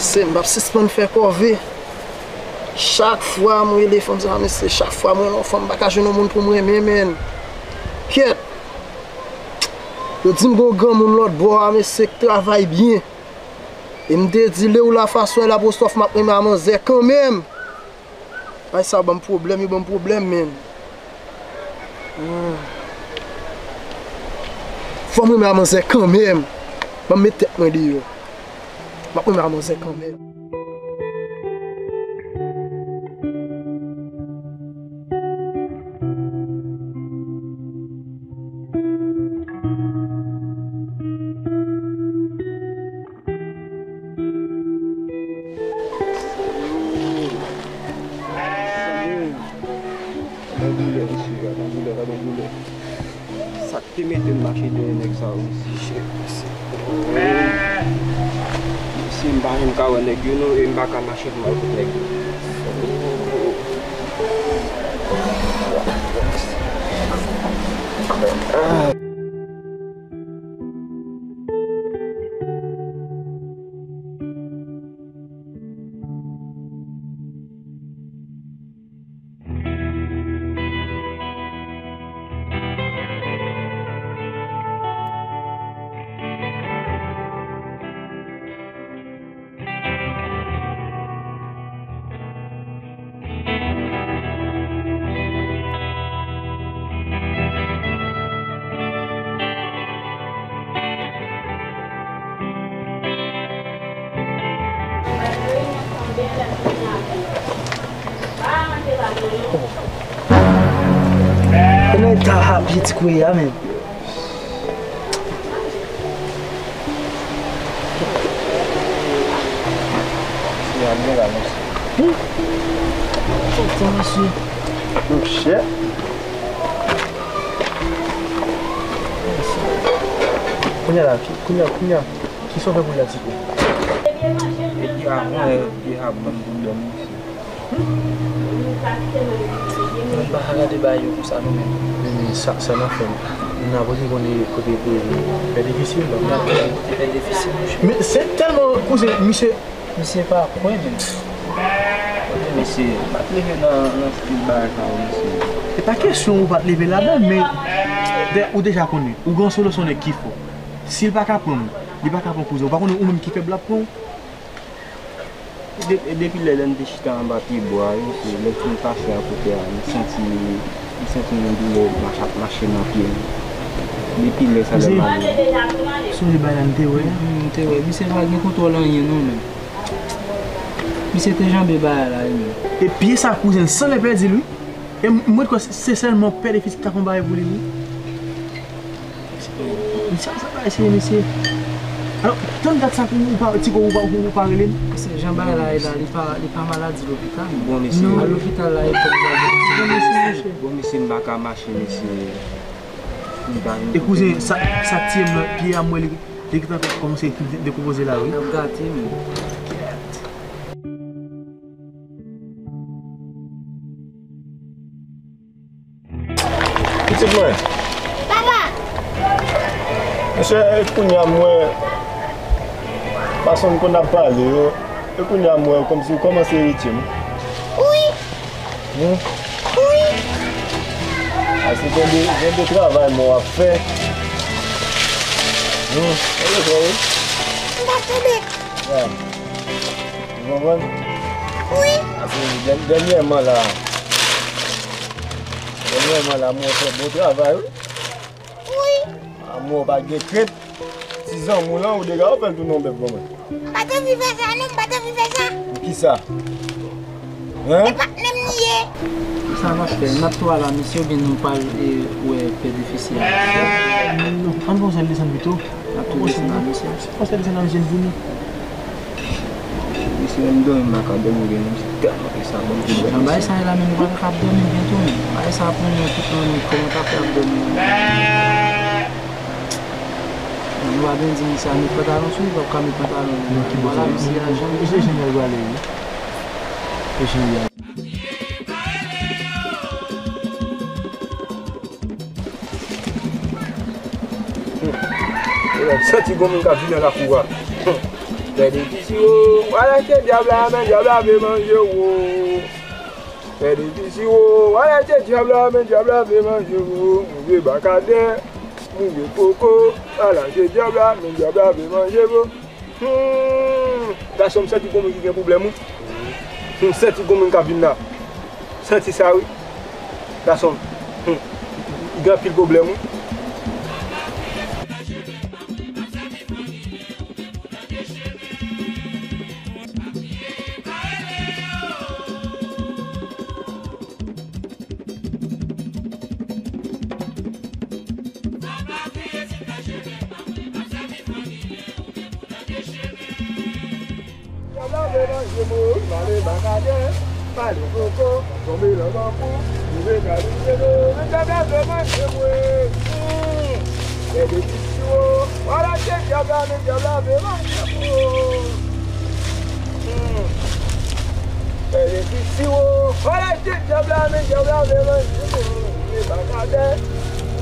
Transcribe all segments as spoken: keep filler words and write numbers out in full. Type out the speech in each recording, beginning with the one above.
Mesye, m p ap sispann fè kòve. Chak fwa m rele fanm sa, mesye, chak fwa m rele yon fanm, m pa ka jwenn yon moun pou m renmen, menn. Kèt. Yo di m gon granmoun lòt bò a, mesye, k travay byen. E m te di, lè ou la fason e la pou sòf, m ap renmen a manzè kanmenm. Ay, sa ban m pwoblèm, yo ban m pwoblèm, menn. Ah. Fò m renmen a manzè kanmenm. Ban m met tèt mwen deyò. M ap renmen a manzè kanmenm. Gade yon doulè, mesye, gade yon doulè, gade yon doulè. Sa k te mete m mache dèyè nèg sa yo, mesye, shit, mesye. Mesye, m pa menm ka wè nèg yo non, e m pa ka mache pou m al kot nèg yo. Konnen ta happy ti kwe a menm. Sinyal byen la, mesye. Wi. Sòti, mesye. Oh, shit. Kounye a la, kounye a, kounye a. Kisa w fè pou la, ti kou? Epi avan, epi avan, m pou dòmi. Mwen pa ka gade bagay yo konsa non, men. Men sa, sa n ap fè, n ap rete konnen kote, e, pè difisil la. N ap konnen kote pè difisil, monchè. Men se tèlman, kouzen, misye. Misye pa kwè, men. Kote misye, m pa t leve nan, nan stil bagay sa yo, misye. Se pa kesyon ou pa t leve ladan, men de, ou deja konnen. Ou gen yon solisyon nèg ki fò. Si l pa ka pran w, li pa ka pran kouzen. Ou pa konnen ou menm ki fèb l ap pran w. De-, depi lè, lè n te chita anba pye bwa a, wi, se lè m fin pase akote a, m santi, m santi yon doulè mach ap mache nan pye m. Depi lè sa lè m ale. Sonje bagay la m te wè a? M te wè. Misye pa gen kontwòl anyen non, menm. Misye te janbe bagay la, wi, menm. E pye sa, kouzen, san lè pèdi l, wi. E m, m ret kwè se, se sèlman pè difisil ki ka fè yon bagay pou li, wi. Misye ap sa pa eseye, mesye. Alò, tann dat sa pou ou pa, ti kou ou pa, ou pa rele m. Se jan bagay la ye la, li pa, li pa maladi lopital. Bon, mesye. Al lopital la, e fè bon, mesye, m pa ka mache, mesye. M pa vin. E kouzen, sa, sa k tiye m nan pye a, m wè li, li gentan kòmanse dekonpoze la, wi. L ap gate, men. Pitit mwen. Papa! Mesye, e kounye a m wè fason n konn ap pale yo, e kounye a m wè w kòmsi w kòmanse iritye m. Wi. Hmm? Wi. Paske gen de, gen de travay mwen w ap fè. Hmm. E vre, wi. M pa tande. Ya. Ou konprann? Wi. Paske dè-, dènyèman la, dènyèman la, mwen fè bon travay, wi. Wi. A mwen pa gen krent. Ti zanmi w lan, ou deja ou fè l tounen yon bèf ban mwen. M pa t anvi fè sa, non, m pa t anvi fè sa. Poukisa? Hein? E patnè m li ye. Sa n ap fè? N ap tou al la, mesye, oubyen nou pral, e, wè pè difisil? Non, ann pran sèl desann pito. N ap tou desann la, mesye. Pran sèl desann la, mesye, n vini. Mesye, menm dòmi m pa ka dòmi byen, menm si tèlman ke sa ban m pwoblèm, mesye. Nan bagay sa la, menm nou pa ka ap dòmi byen tou, menm. Bagay sa ap mennen tout lannwit, kòman w ta fè ap dòmi? Nou pa byen di misye a met pantalon sou li, pa ka met pantalon. Vwala, misye a jan. Misye jan l prale, wi. E jan l. Hmm. Santi gon moun k ap vin nan lakou a. Hmm. Pèdi ti siwo, w al achte dyab la, men dyab la vle manje w. Pèdi ti siwo, w al achte dyab la, men dyab la vle manje w. Move bakadè, move koko, w al achte dyab la, men dyab la vle manje w. Hmm, gason, m santi gon moun ki gen pwoblèm, wi. Hmm, m santi gon moun k ap vin la. Santi sa, wi. Gason, hmm, gen anpil pwoblèm, wi. Dyab la vle manje mwen, m ale bakadè, m ale koko, tonbe nan banbou, rive kalize do, men dyab la vle manje mwen. Hmm. Pèdi ti siwo, w al achte dyab la, men dyab la vle manje mwen. Hmm. Pèdi ti siwo, w al achte dyab la, men dyab la vle manje mwen. Rive bakadè,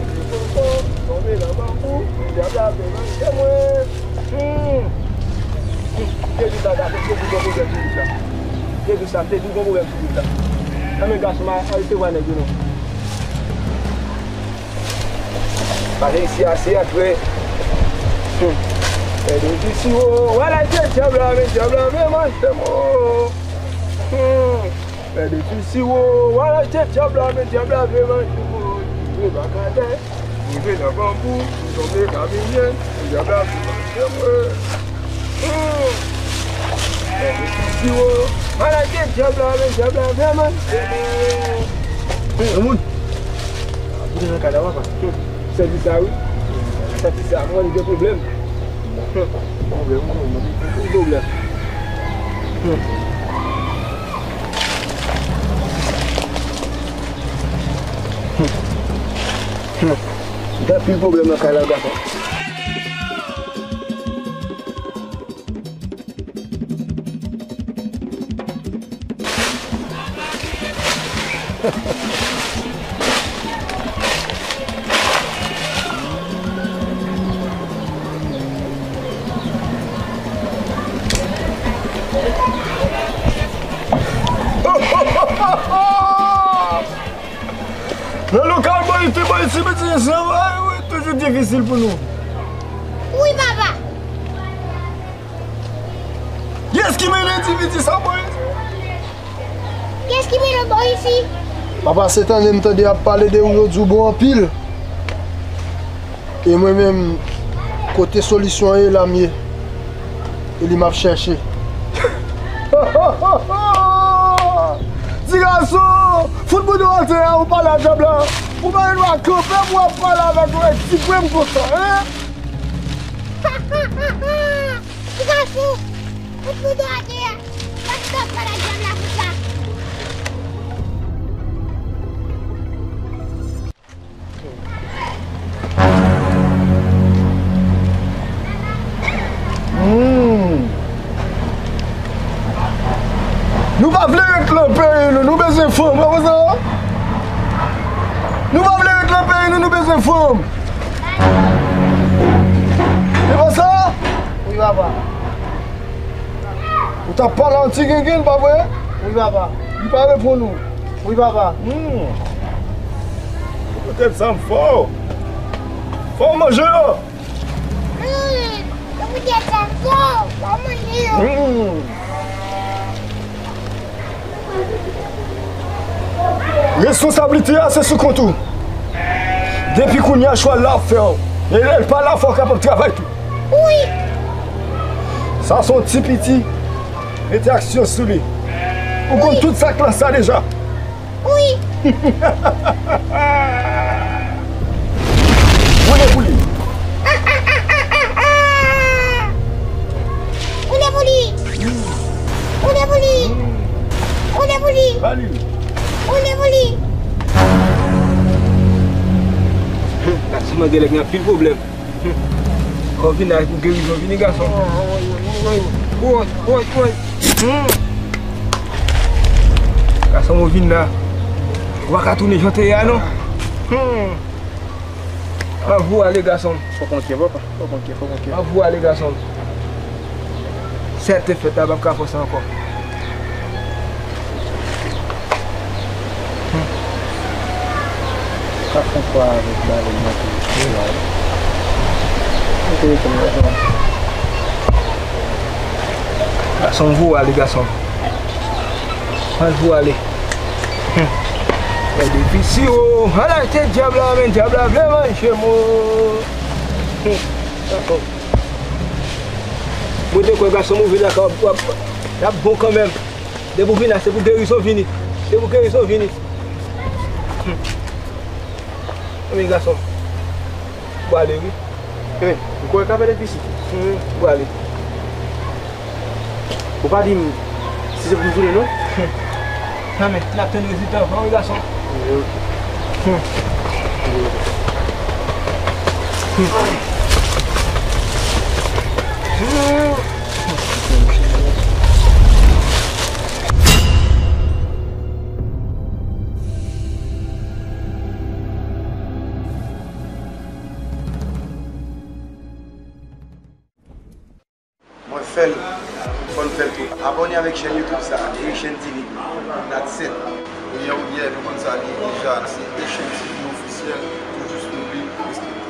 rive koko, tonbe nan banbou, men dyab la vle manje mwen. Hmm. Hmm. M te di sa, gason, m te di gon pwoblèm sou wout la. M te di sa, m te di gon pwoblèm sou wout la. Nan men gason, m a, a resevwa nèg yo non. Pale isi a, se antre. Hmm. Pèdi ti siwo, w al achte dyab la, men dyab la vle manje mwen. Hmm. Pèdi ti siwo, w al achte dyab la, men dyab la vle manje mwen. Rive bakadè, rive nan banbou, m tonbe kamilye, men dyab la vle manje mwen. Hmm. Pèdi ti siwo, w al achte dyab la, men dyab la vle manje mwen. Hmm. Yon moun. Ap vin nan kay la, papa. Hmm. Sèvis sa, wi. Sèvis sa, mwen gen pwoblèm. Hmm. Pwoblèm, pwoblèm. Pwoblèm. Hmm. Hmm. Hmm. Gen anpil pwoblèm nan kay la, gason. Nan lokal Moïse, Moïse, Moïse, travay, wi, toujou difisil pou nou. Wi, papa. Kiyès ki mennen ti piti sa, Moïse? Kiyès ki mennen Moïse? Papa, se tande m tande y ap pale de ou, yo di w bon anpil. E mwen menm, kote solisyon an ye, la m ye. E li m ap chèche. Ti gason, fout bouda atè a, ou pale a dyab la. Ou pa gen dwa kanpe pou w ap pale avèk yon ti grenn konsa, en? Ti gason, fout bouda atè a. Pastè pale a dyab la konsa. Hmm. Nou pa vle ret nan peyi nou, nou bezwen fanm, ou konprann sa? Nou pa vle ret nan peyi nou, nou bezwen fanm. Se pa sa? Wi, papa. Ou t ap pale a yon ti gengenn, pa vre? Wi, papa. Li pa reponn ou. Wi, papa. Hmm. Poutèt sa m fò. Fò w manje yo. Hmm. Poutèt sa m fò. Fò w manje yo. Hmm. Responsablite a se sou kont ou. Depi kounye a, chwa la ap fè w. E lè l pa la, fò w kapab travay tou. Wi. Sa se yon ti piti. Mete aksyon sou li. Ou konn tout sa k nan sa deja. Wi. Woule pou li. Woule pou li. Woule pou li. Woule pou li. Ba li. Woule pou li. Gason, mwen gen lè gen anpil pwoblèm. Movin la pou gerizon, vini gason. Woy, woy, woy. Hmm. Gason Movin la. Ou pa ka tounen jan w te ye a non. Hmm. Anvi w ale gason. Fò konn kè papa, fò konn kè, fò konn kè. Anvi w ale gason. Sèt te fèt la, pa ka fè sa ankò. Hmm. Ka fè kwa avèk balèn nan tou. Mete yo konn gason. Gason, m voye ale, gason. Al voye ale. Hmm. Gade pisi o. Ala te dyab la, men dyab la vle manje m o. Hmm. Gason. Mwen te kwè gason move la ka w ap, w ap, l ap bon kanmenm. Depi w vin la, se pou gerizon vini. Se pou gerizon vini. Hmm. Anben gason. Ou ale wi. Anben, ou kwè ka pèdèt pisi? Hmm, ou ale. Ou pa di m si se pou m tounen non? Hmm. Anben, n ap tann rezilta w wi gason. Hmm. Hmm. Hmm. Mwen fè l, fò n fè l tou. Abòne avèk chèn YouTube sa, Haitian T V. That's it. Ebyen, ebyen, nou konn sa li ye deja, se Haitian T V ofisyèl, toujou sou li, respekte.